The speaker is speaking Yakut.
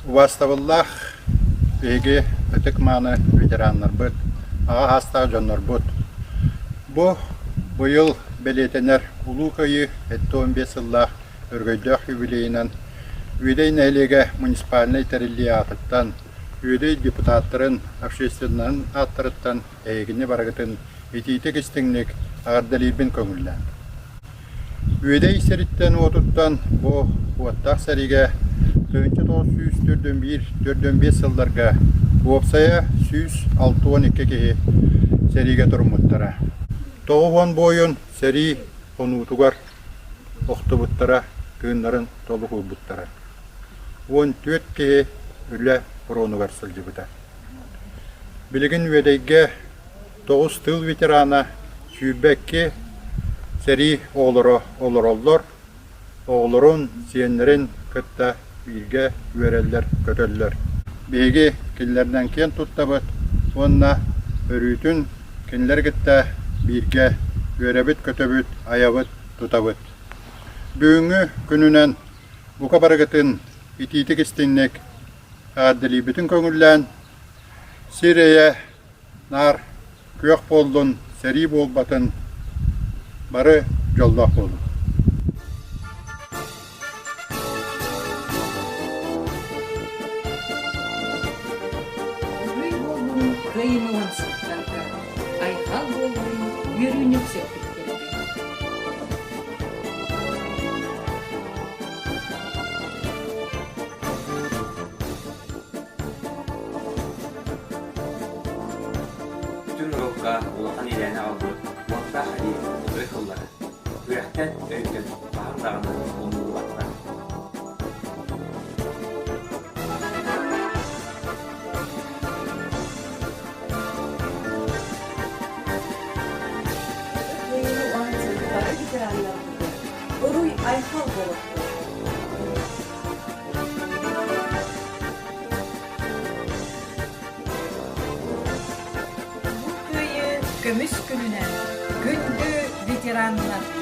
Убаастабыллаах биһиги ытык-мааны ветераннарбыт, аҕа саастаах дьоннорбут! Бу быйыл бэлиэтэнэр Улуу Кыайыы 75 сыллаах өрөгөйдөөх юбилейынан Үөдэй нэһилиэгэ муниципальнай тэриллии аатыттан, Үөдэй депутаттарын общественноһын ааттарыттан эһигини барыгытын итиитик-истиҥник эҕэрдэлиирбин көҥүллээҥ. Үөдэй сириттэн-уотуттан бу уоттаах сэриигэ 1941-45 сылларга уопсайа 162 киһи сэриигэ туруммуттара. 90 буойун сэрии хонуутугар охтубуттара, тыыннарын толук уурбуттара. 14 киһи үлэ фронугар сылдьыбыта. Билигин Үөдэйгэ Тоҕус тыыл ветерана, 22 сэрии оҕолоро олороллор, оҕолорун, сиэннэрин кытта бииргэ үөрэллэр-көтөллөр. Биһиги кинилэринэн киэн туттабыт уонна өрүүтүн кинилэри кытта бииргэ үөрэбит-көтөбүт, айабыт-тутабыт. Бүгүҥҥү күнүнэн бука барыгытын итиитик-истиҥник эҕэрдэлиирбитин көҥүллээн, сир-эйэ Наар күөх буоллун, сэрии буолбатын, бары дьоллоох буолуҥ. Уруй буоллун кыайыыны уһансыбыттарга, айхал буоллун үөрүүнү үксэппиттэргэ. Бүтүн норуокка улахан иэдээни аҕалбыт уоттаах сэрии утары сыллара үрэхтэн өйтөн хаһан даҕаны умнуллубаттар. Кыайыыны уһансыбыт бары ветераннарбытыгар уруй-айхал буолуохтун! Улуу Кыайыы көмүс күнүнэн күндү ветераннар!